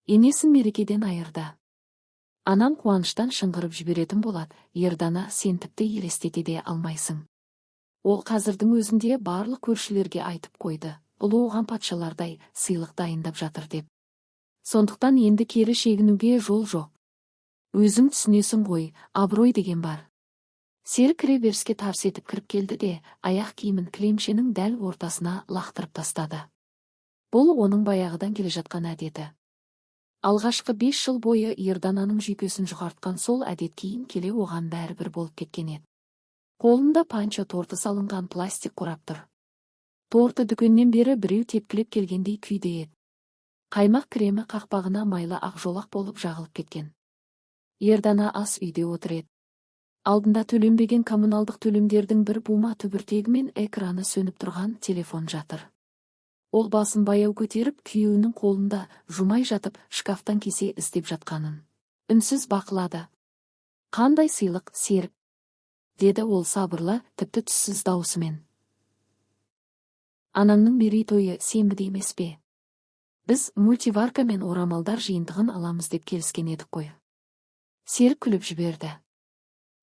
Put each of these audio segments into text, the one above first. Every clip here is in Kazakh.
Енесін мерекеден айырды. Анам қуаныштан шыңғырып жіберетін болады, Ердана, сен тіпті елестете де алмайсың. Ол қазірдің өзінде барлық көршілерге айтып қойды, ұлы оған патшалардай сыйлық дайындап жатыр деп. Сондықтан енді кері шегінуге жол жоқ. Өзің түсінесің ғой, абырой деген бар. Серік кіреберіске тарс етіп кіріп келді де, аяқ киімін кілемшенің дәл ортасына лақтырып тастады. Бұл оның баяғыдан келе жатқан әдеті. Алғашқы 5 жыл бойы Ердананың жүйкесін жұқартқан сол әдет кейін келе оған бәрібір болып кеткен еді. Қолында панчо торты салынған пластик қорап тұр. Торты дүкеннен бері біреу тепкілеп келгендей күйде еді. Қаймақ кремі қақпағына майлы ақ жолақ болып жағылып кеткен. Ердана ас үйде отыр еді. Алдында төленбеген коммуналдық төлемдердің бір бума түбіртегі мен экраны сөніп тұрған телефон жатыр. Ол басын баяу көтеріп, күйеуінің қолында жумай жатып, шкафтан кесе іздеп жатқанын үнсіз бақылады. «Қандай сыйлық, Серік?» – деді ол сабырлы, тіпті түссіз даусымен. «Анаңның мерейтойы сенбіде емес пе? Біз мультиварка мен орамалдар жиынтығын аламыз деп келіскен едік қой». Серік күліп жіберді.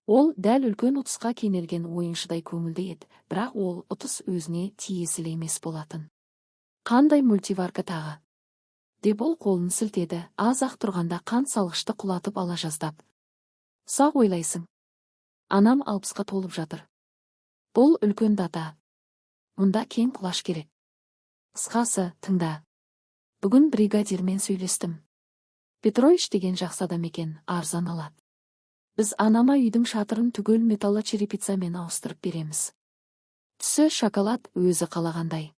Ол дәл үлкен ұтысқа кенелген ойыншыдай көңілді еді, бірақ ол ұтыс өзіне тиесілі емес болатын. «Қандай мультиварка тағы?» – деп ол қолын сілтеді, аз-ақ тұрғанда қант салғышты құлатып ала жаздап. «Ұсақ ойлайсың. Анам 60-қа толып жатыр. Бұл үлкен дата. Мұнда кең құлаш керек. Қысқасы, тыңда. Бүгін бригадирмен сөйлестім. Петрович деген жақсы адам екен, арзан алады. Біз анама үйдің шатырын түгел металлочерепицамен ауыстырып береміз. Түсі шоколад, өзі қалағандай.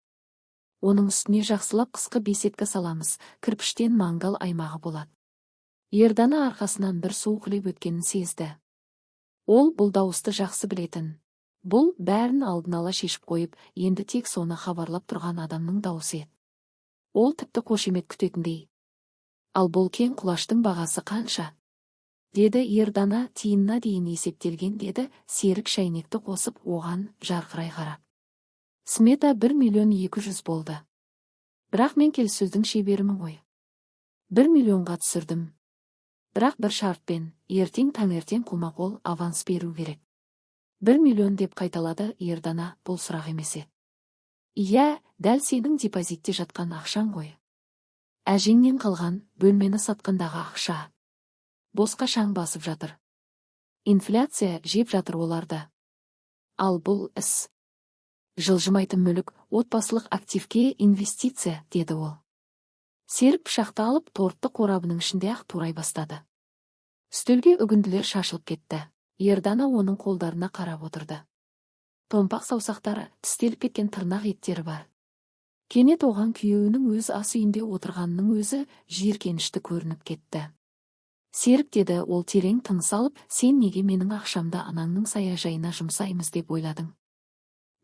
Оның үстіне жақсылап қысқы беседка саламыз, кірпіштен мангал аймағы болады». Ердана арқасынан бір суық леп өткенін сезді. Ол бұл дауысты жақсы білетін. Бұл бәрін алдын ала шешіп қойып, енді тек соны хабарлап тұрған адамның дауысы еді. Ол тіпті қошемет күтетіндей. «Ал бұл кең құлаштың бағасы қанша?» – деді Ердана. «Тиынына дейін есептелген», – деді Серік шәйнекті қосып, оған жарқырай қарап. «Смета 1 миллион 200 болды. Бірақ мен келіссөздің шеберімін ғой. 1 миллионға түсірдім. Бірақ бір шартпен: ертең таңертең қолма-қол аванс беру керек». «1 миллион», – деп қайталады Ердана. Бұл сұрақ емес еді. «Иә, дәл сенің депозитте жатқан ақшаң ғой. Әжеңнен қалған бөлмені сатқандағы ақша. Босқа шаң басып жатыр. Инфляция жеп жатыр оларды. Ал бұл іс жылжымайтын мүлік, отбасылық активке инвестиция», – деді ол. Серік пышақты алып, тортты қорабының ішінде-ақ турай бастады. Үстелге үгінділер шашылып кетті. Ердана оның қолдарына қарап отырды. Томпақ саусақтары, тістеліп кеткен тырнақ еттері бар. Кенет оған күйеуінің өз ас үйінде отырғанының өзі жиіркенішті көрініп кетті. «Серік», – деді ол терең тыныс алып, – сен неге менің ақшамды анаңның саяжайына жұмсаймыз деп ойладың?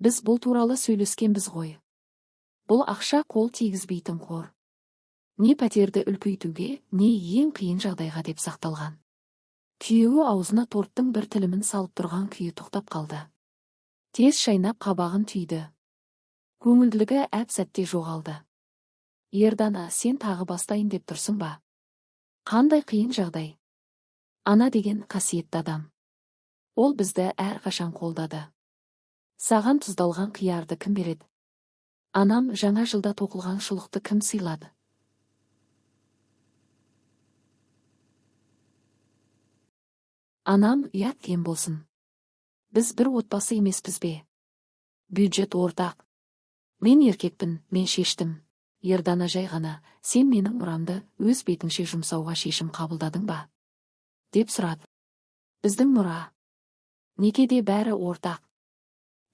Біз бұл туралы сөйлескенбіз ғой. Бұл ақша қол тигізбейтін қор. Не пәтерді үлкейтуге, не ең қиын жағдайға деп сақталған». Күйеуі аузына торттың бір тілімін салып тұрған күйі тоқтап қалды. Тез шайнап, қабағын түйді. Көңілділігі әп сәтте жоғалды. «Ердана, сен тағы бастайын деп тұрсың ба? Қандай қиын жағдай? Ана деген қасиетті адам. Ол бізді әрқашан қолдады. Саған тұздалған қиярды кім береді? Анам жаңа жылда тоқылған шұлықты кім сыйлады? Анам ұят кем болсын. Біз бір отбасы емеспіз бе? Бюджет ортақ. Мен еркекпін, мен шештім». Ердана жай ғана: «Сен менің мұрамды өз бетіңше жұмсауға шешім қабылдадың ба?» – деп сұрады. «Біздің мұра. Некеде бәрі ортақ.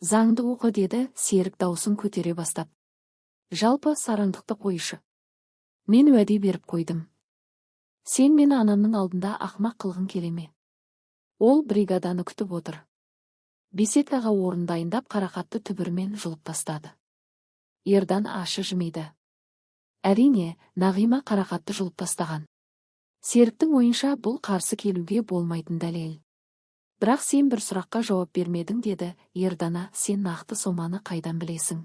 Заңды оқы», – деді Серік даусын көтере бастап. «Жалпы, сараңдықты қойшы. Мен уәде беріп қойдым. Сен мені анамның алдында ақымақ қылғың келе ме? Ол бригаданы күтіп отыр. Беседкаға орын дайындап, қарақатты түбірімен жұлып тастады». Ердан ащы жымиды. Әрине, Нағима қарақатты жұлып тастаған. Серіктің ойынша, бұл қарсы келуге болмайтын дәлел. «Бірақ сен бір сұраққа жауап бермедің», – деді Ердана. «Сен нақты соманы қайдан білесің?»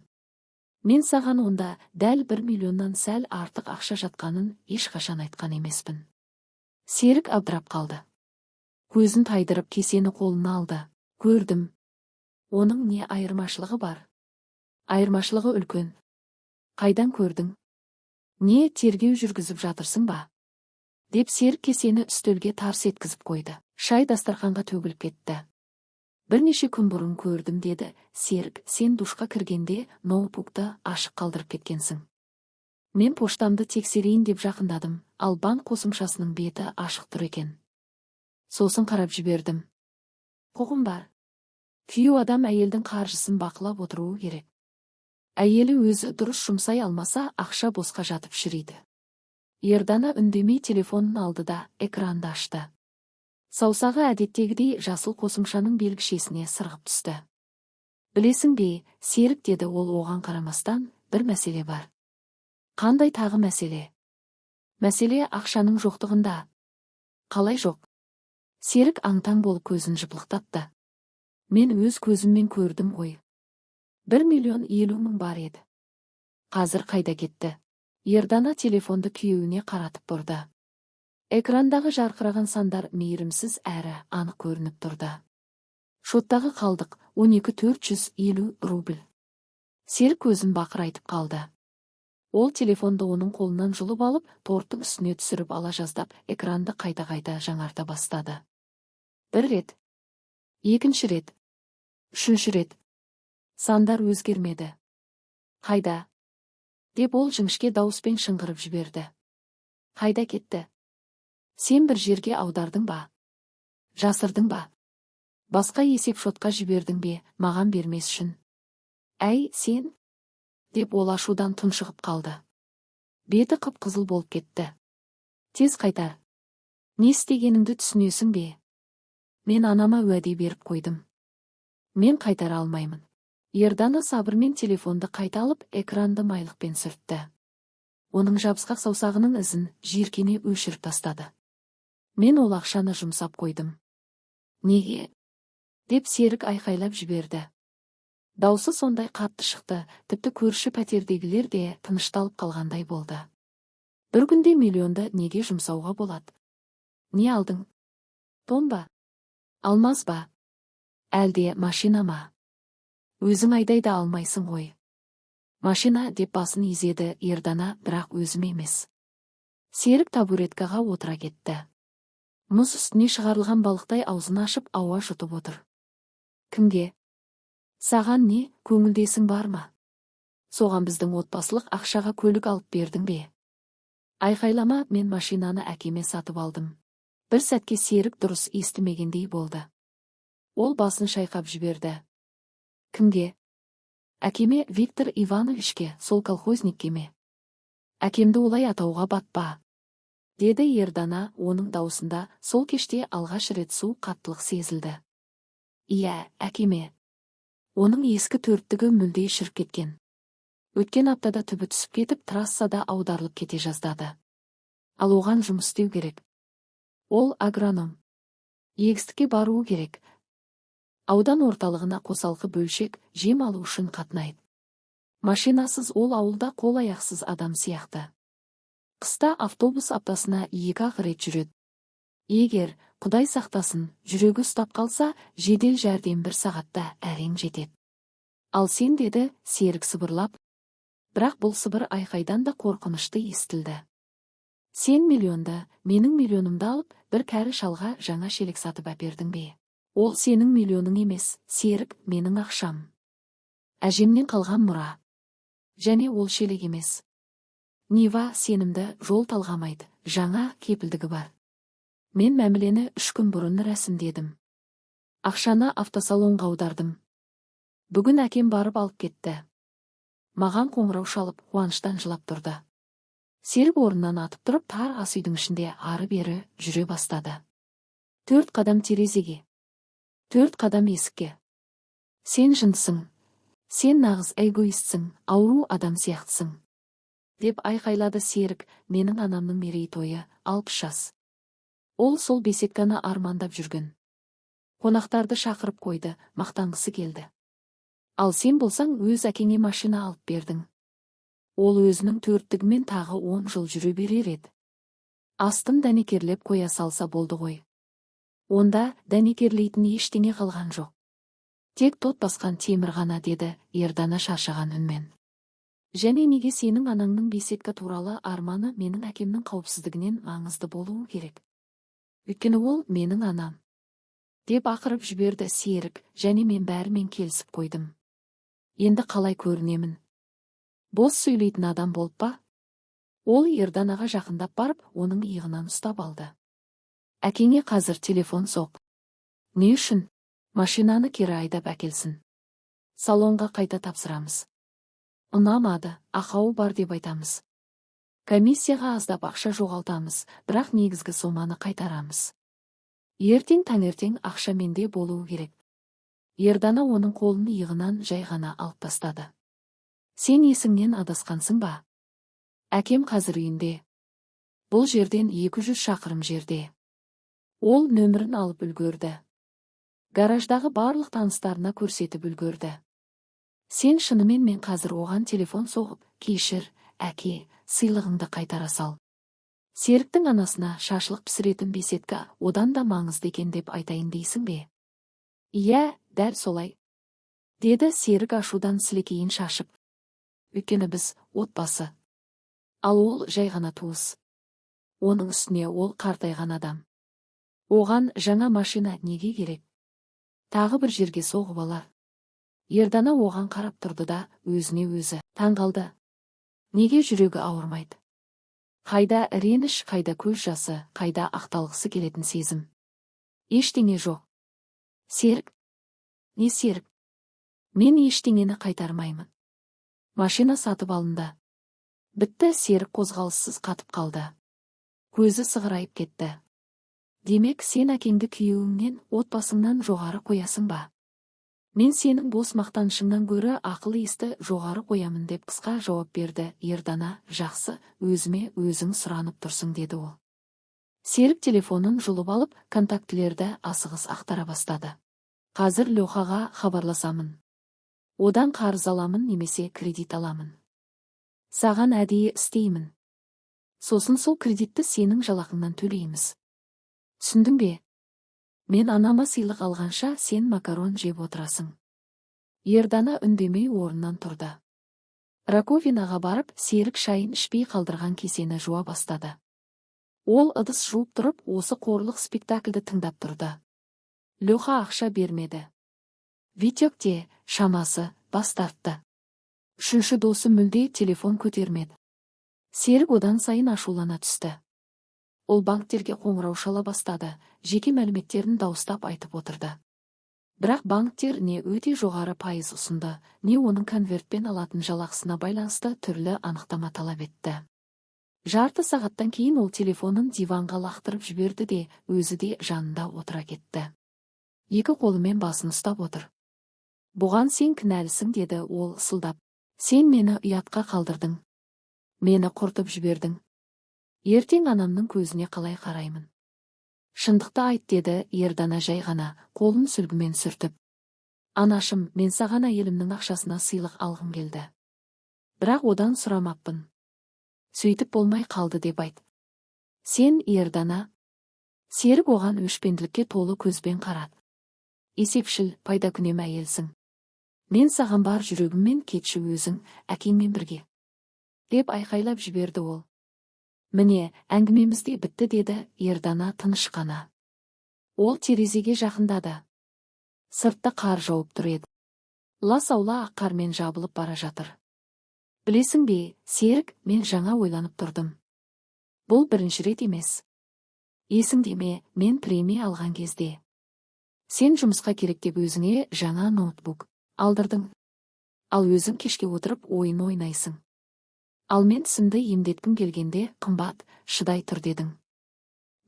Мен саған онда дәл 1 миллионнан сәл артық ақша жатқанын ешқашан айтқан емеспін. Серік абдырап қалды. Көзін тайдырып, кесені қолына алды. Көрдім. Оның не айырмашылығы бар? Айырмашылығы үлкен. Қайдан көрдің? Не, тергеу жүргізіп жатырсың ба? Деп Серік кесені үстелге тарс еткізіп қойды. Шай дастарханға төгіліп кетті. Бірнеше күн бұрын көрдім, деді Серік. Сен душқа кіргенде ноутбукты ашық қалдырып кеткенсің. Мен поштамды тексерейін деп жақындадым, ал банк қосымшасының беті ашық тұр екен. Сосын қарап жібердім. Құқым бар. Күйеу адам әйелдің қаржысын бақылап отыруы керек. Әйелі өзі дұрыс жұмсай алмаса, ақша босқа жатып шіриді. Ердана үндемей телефонын алды да, экранды ашты. Саусағы әдеттегідей жасыл қосымшаның белгішесіне сырғып түсті. Білесің бе, Серік, деді ол оған қарамастан, бір мәселе бар. Қандай тағы мәселе? Мәселе ақшаның жоқтығында. Қалай жоқ? Серік аң-таң болып көзін жыпылықтатты. Мен өз көзіммен көрдім ғой. 1 050 000 бар еді. Қазір қайда кетті? Ердана телефонды күйеуіне қаратып бұрды. Экрандағы жарқыраған сандар мейірімсіз әрі анық көрініп тұрды. Шоттағы қалдық 12 450 рубль. Серік көзін бақырайтып қалды. Ол телефонды оның қолынан жұлып алып, торттың үстіне түсіріп ала жаздап, экранды қайта-қайта жаңарта бастады. Бір рет. Екінші рет. Үшінші рет. Сандар өзгермеді. Қайда? Деп ол жіңішке дауыспен шыңғырып жіберді. Қайда кетті? Сен бір жерге аудардың ба? Жасырдың ба? Басқа есеп шотқа жібердің бе, маған бермес үшін? Әй, сен! Деп ол ашудан тұншығып қалды. Беті қып-қызыл болып кетті. Тез қайтар. Не істегеніңді түсінесің бе? Мен анама уәде беріп қойдым. Мен қайтара алмаймын. Ердана сабырмен телефонды қайта алып, экранды майлықпен сүртті. Оның жабысқақ саусағының ізін жиіркене өшіріп тастады. Мен ол ақшаны жұмсап қойдым. Неге? Деп Серік айқайлап жіберді. Даусы сондай қатты шықты, тіпті көрші пәтердегілер де тынышталып қалғандай болды. Бір күнде миллионды неге жұмсауға болады? Не алдың? Тон ба? Алмаз ба? Әлде машина ма? Өзің айдай да алмайсың ғой. Машина, деп басын изеді Ердана, бірақ өзім емес. Серік табуреткаға отыра кетті. Мұз үстіне шығарылған балықтай аузын ашып, ауа жұтып отыр. Кімге? Саған не, көңілдесің бар ма? Соған біздің отбасылық ақшаға көлік алып бердің бе? Айқайлама, мен машинаны әкеме сатып алдым. Бір сәтке Серік дұрыс естімегендей болды. Ол басын шайқап жіберді. Кімге? Әкеме, Виктор Ивановичке, сол колхозникке ме? Әкемді олай атауға батпа, деді Ердана, оның даусында сол кеште алғаш рет суық қаттылық сезілді. Иә, әкеме. Оның ескі төрттігі мүлде шіріп кеткен. Өткен аптада түбі түсіп кетіп, трассада аударылып кете жаздады. Ал оған жұмыс істеу керек. Ол агроном. Егістікке баруы керек. Аудан орталығына қосалқы бөлшек, жем алу үшін қатынайды. Машинасыз ол ауылда қол аяқсыз адам сияқты. Қыста автобус аптасына екі-ақ рет жүреді. Егер, Құдай сақтасын, жүрегі ұстап қалса, жедел жәрдем бір сағатта әрең жетеді. Ал сен, деді Серік сыбырлап, бірақ бұл сыбыр айқайдан да қорқынышты естілді. Сен миллионды, менің миллионымды алып, бір кәрі шалға жаңа шелек сатып әпердің бе? Ол сенің миллионың емес, Серік, менің ақшам. Әжемнен қалған мұра. Және ол шелек емес. Нива сенімді, жол талғамайды, жаңа, кепілдігі бар. Мен мәмілені 3 күн бұрын рәсімдедім. Ақшаны автосалонға аудардым. Бүгін әкем барып алып кетті. Маған қоңырау шалып, қуаныштан жылап тұрды. Серік орнынан атып тұрып, тар ас үйдің ішінде ары-бері жүре бастады. Төрт қадам терезеге. Төрт қадам есікке. Сен жындысың. Сен нағыз эгоистсің, ауру адам сияқтысың. Деп айқайлады Серік, менің анамның мерейтойы, 60 жас. Ол сол беседканы армандап жүрген. Қонақтарды шақырып қойды, мақтанғысы келді. Ал сен болсаң, өз әкеңе машина алып бердің. Ол өзінің төрттігімен тағы 10 жыл жүре берер еді. Астын дәнекерлеп қоя салса болды ғой. Онда дәнекерлейтін ештеңе қалған жоқ. Тек тот басқан темір ғана, деді Ердана шаршаған үнмен. Және неге сенің анаңның беседка туралы арманы менің әкемнің қауіпсіздігінен маңызды болуы керек? Өйткені ол менің анам, деп ақырып жіберді Серік. Және мен бәрімен келісіп қойдым. Енді қалай көрінемін? Бос сөйлейтін адам болып па? Ол Ерданаға жақындап барып, оның иығынан ұстап алды. Әкеңе қазір телефон соқ. Не үшін? Машинаны кері айдап әкелсін. Салонға қайта тапсырамыз. Ұнамады, ақауы бар деп айтамыз. Комиссияға аздап ақша жоғалтамыз, бірақ негізгі соманы қайтарамыз. Ертең таңертең ақша менде болуы керек. Ердана оның қолын иығынан жай ғана алып тастады. Сен есіңнен адасқансың ба? Әкем қазір үйінде. Бұл жерден 200 шақырым жерде. Ол нөмірін алып үлгерді. Гараждағы барлық таныстарына көрсетіп үлгерді. Сен шынымен мен қазір оған телефон соғып, кешір, әке, сыйлығыңды қайтара сал, Серіктің анасына шашлық пісіретін беседка одан да маңызды екен деп айтайын дейсің бе? Иә, дәл солай, деді Серік ашудан сілекейін шашып. Өйткені біз отбасы. Ал ол жай ғана туыс. Оның үстіне ол қартайған адам. Оған жаңа машина неге керек? Тағы бір жерге соғып алар. Ердана оған қарап тұрды да, өзіне өзі таңғалды. Неге жүрегі ауырмайды? Қайда реніш, қайда көз жасы, қайда ақталғысы келетін сезім? Ештеңе жоқ. Серік. Не, Серік? Мен ештеңені қайтармаймын. Машина сатып алынды. Бітті. Серік қозғалыссыз қатып қалды. Көзі сығырайып кетті. Демек, сен әкеңді күйеуіңнен, отбасыңнан жоғары қоясың ба? Мен сенің бос мақтанышыңнан гөрі ақыл есті жоғары қоямын, деп қысқа жауап берді Ердана. Жақсы, өзіме өзің сұранып тұрсың, деді ол. Серік телефонын жұлып алып, контактілерді асығыс ақтара бастады. Қазір Лехаға хабарласамын. Одан қарыз аламын немесе кредит аламын. Саған әдейі істеймін. Сосын сол кредитті сенің жалақыңнан төлейміз. Түсіндің бе? Мен анама сыйлық алғанша, сен макарон жеп отырасың. Ердана үндемей орнынан тұрды. Раковинаға барып, Серік шайын ішпей қалдырған кесені жуа бастады. Ол ыдыс жуып тұрып, осы қорлық спектакльді тыңдап тұрды. Леха ақша бермеді. Витек те, шамасы, бас тартты. Үшінші досы мүлде телефон көтермеді. Серік одан сайын ашулана түсті. Ол банктерге қоңырау шала бастады, жеке мәліметтерін дауыстап айтып отырды. Бірақ банктер не өте жоғары пайыз ұсынды, не оның конвертпен алатын жалақысына байланысты түрлі анықтама талап етті. Жарты сағаттан кейін ол телефонын диванға лақтырып жіберді де, өзі де жанында отыра кетті. Екі қолымен басын ұстап отыр. Бұған сен кінәлісің, деді ол ысылдап. Сен мені ұятқа қалдырдың. Мені құртып жібердің. Ертең анамның көзіне қалай қараймын? Шындықты айт, деді Ердана жай ғана, қолын сүлгімен сүртіп. Анашым, мен саған әйелімнің ақшасына сыйлық алғым келді. Бірақ одан сұрамаппын. Сөйтіп болмай қалды деп айт. Сен, Ердана. Серік оған өшпенділікке толы көзбен қарады. Есепшіл, пайдакүнем әйелсің. Мен саған бар жүрегіммен кетші өзің, әкеңмен бірге, деп айқайлап жіберді ол. Міне, әңгімеміз де бітті, деді Ердана тыныш қана. Ол терезеге жақындады. Сыртта қар жауып тұр еді. Лас аула ақ қармен жабылып бара жатыр. Білесің бе, Серік, мен жаңа ойланып тұрдым. Бұл бірінші рет емес. Есіңде ме, мен премия алған кезде сен жұмысқа керек деп өзіңе жаңа ноутбук алдырдың. Ал өзің кешке отырып ойын ойнайсың. Ал мен тісімді емдеткім келгенде, қымбат, шыдай тұр дедің.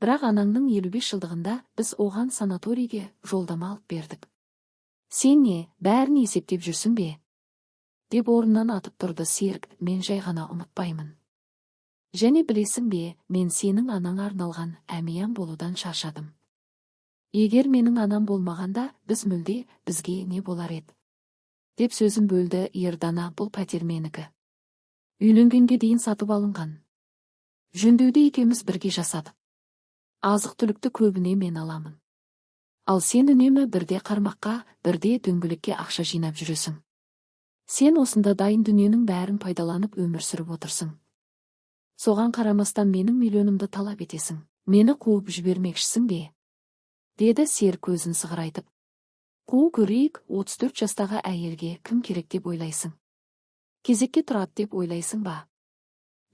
Бірақ анаңның 55 жылдығында біз оған санаторийге жолдама алып бердік. Сен не, бәрін есептеп жүрсің бе? Деп орнынан атып тұрды Серік. Мен жай ғана ұмытпаймын. Және білесің бе, мен сенің анаң арналған әмиян болудан шаршадым. Егер менің анам болмағанда, біз мүлде, бізге не болар еді? Деп сөзін бөлді Ердана. Бұл пәтер менікі. Үйленгенге дейін сатып алынған. Жөндеуді екеуміз бірге жасадық. Азық-түлікті көбіне мен аламын. Ал сен үнемі бірде қармаққа, бірде дөңгелекке ақша жинап жүресің. Сен осында дайын дүниенің бәрін пайдаланып өмір сүріп отырсың. Соған қарамастан менің миллионымды талап етесің. Мені қуып жібермекшісің бе? Деді Серік көзін сығырайтып. Қу көрейік, 34 жастағы әйелге кім керек деп ойлайсың? Кезекке тұрады деп ойлайсың ба?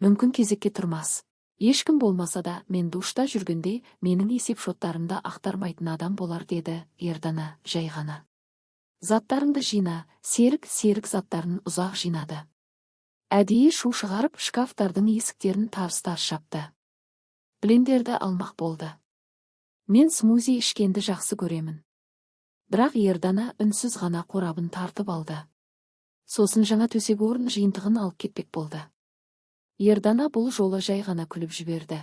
Мүмкін, кезекке тұрмас. Ешкім болмаса да, мен душта жүргенде менің есеп шоттарымды ақтармайтын адам болар, деді Ердана жай ғана. Заттарыңды жина, Серік. Серік заттарын ұзақ жинады. Әдейі шу шығарып, шкафтардың есіктерін тарс-тарс жапты. Блендерді алмақ болды. Мен смузи ішкенді жақсы көремін. Бірақ Ердана үнсіз ғана қорабын тартып алды. Сосын жаңа төсек орын жиынтығын алып кетпек болды. Ердана бұл жолы жай ғана күліп жіберді.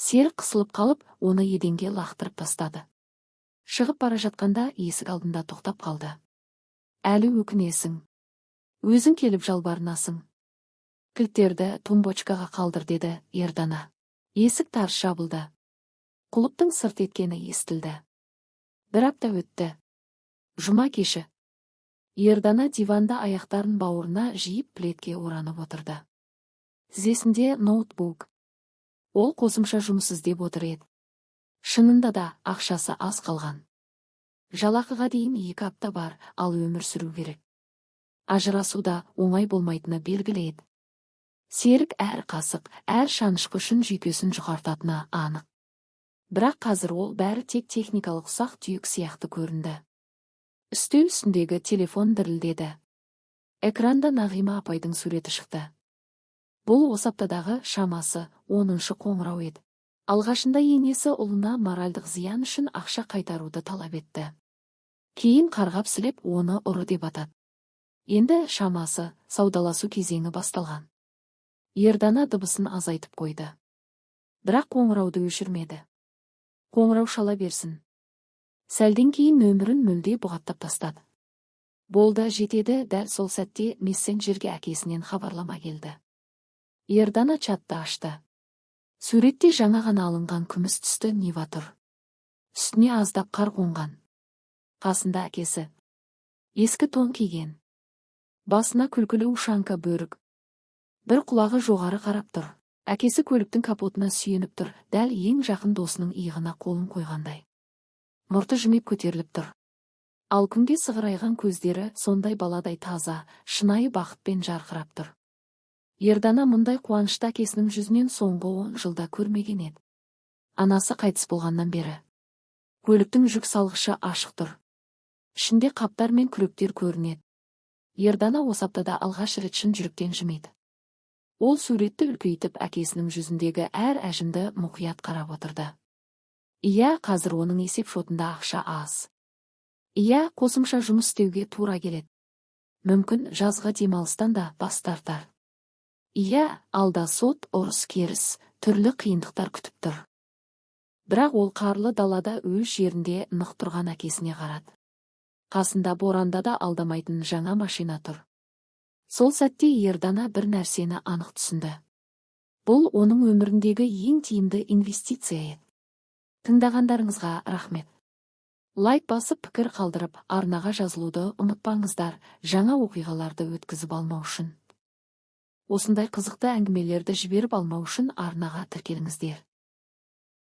Серік қысылып қалып, оны еденге лақтырып тастады. Шығып бара жатқанда есік алдында тоқтап қалды. Әлі өкінесің. Өзің келіп жалбарынасың. Кілттерді тумбочкаға қалдыр, деді Ердана. Есік тарс жабылды. Құлыптың сырт еткені естілді. Бір апта өтті. Жұма кеші. Ердана диванда аяқтарын бауырына жиып, пледке оранып отырды. Тізесінде ноутбук. Ол қосымша жұмыс іздеп отыр еді. Шынында да ақшасы аз қалған. Жалақыға дейін 2 апта бар, ал өмір сүру керек. Ажырасу да оңай болмайтыны белгілі еді. Серік әр қасық, әр шанышқы үшін жүйкесін жұқартатыны анық. Бірақ қазір ол бәрі тек техникалық ұсақ түйек сияқты көрінді. Үстел үстіндегі телефон дірілдеді. Экранда Нағима апайдың суреті шықты. Бұл осы аптадағы шамасы 10-шы қоңырау еді. Алғашында енесі ұлына моральдық зиян үшін ақша қайтаруды талап етті. Кейін қарғап сілеп, оны ұры деп атады. Енді шамасы саудаласу кезеңі басталған. Ердана дыбысын азайтып қойды. Бірақ қоңырауды өшірмеді. Қоңырау шала берсін. Сәлден кейін нөмірін мүлде бұғаттап тастады. Болды, жетеді. Дәл сол сәтте мессенджерге әкесінен хабарлама келді. Ердана чатты ашты. Суретте жаңа ғана алынған күміс түсті Нива тұр. Үстіне аздап қар қонған. Қасында әкесі. Ескі тон киген. Басына күлкілі ушанка бөрік. Бір құлағы жоғары қарап тұр. Әкесі көліктің капотына сүйеніп тұр, дәл ең жақын досының иығына қолын қойғандай. Мұрты жымиып көтеріліп тұр. Ал күнге сығырайған көздері сондай баладай таза, шынайы бақытпен жарқырап тұр. Ердана мұндай қуанышты әкесінің жүзінен соңғы 10 жылда көрмеген еді. Анасы қайтыс болғаннан бері. Көліктің жүк салғышы ашық тұр. Ішінде қаптар мен күректер көрінеді. Ердана осы аптада алғаш рет шын жүректен жымиды. Ол суретті үлкейтіп, әкесінің жүзіндегі әр әжімді мұқият қарап отырды. Иә, қазір оның есеп шотында ақша аз. Иә, қосымша жұмыс істеуге тура келеді. Мүмкін, жазғы демалыстан да бас тартар. Иә, алда сот, ұрыс керіс, түрлі қиындықтар күтіп тұр. Бірақ ол қарлы далада өз жерінде нық тұрған әкесіне қарады. Қасында боранда да алдамайтын жаңа машина тұр. Сол сәтте Ердана бір нәрсені анық түсінді. Бұл оның өміріндегі ең тиімді инвестиция еді. Тыңдағандарыңызға рахмет. Лайк басып, пікір қалдырып, арнаға жазылуды ұмытпаңыздар, жаңа оқиғаларды өткізіп алмау үшін. Осындай қызықты әңгімелерді жіберіп алмау үшін арнаға тіркеліңіздер.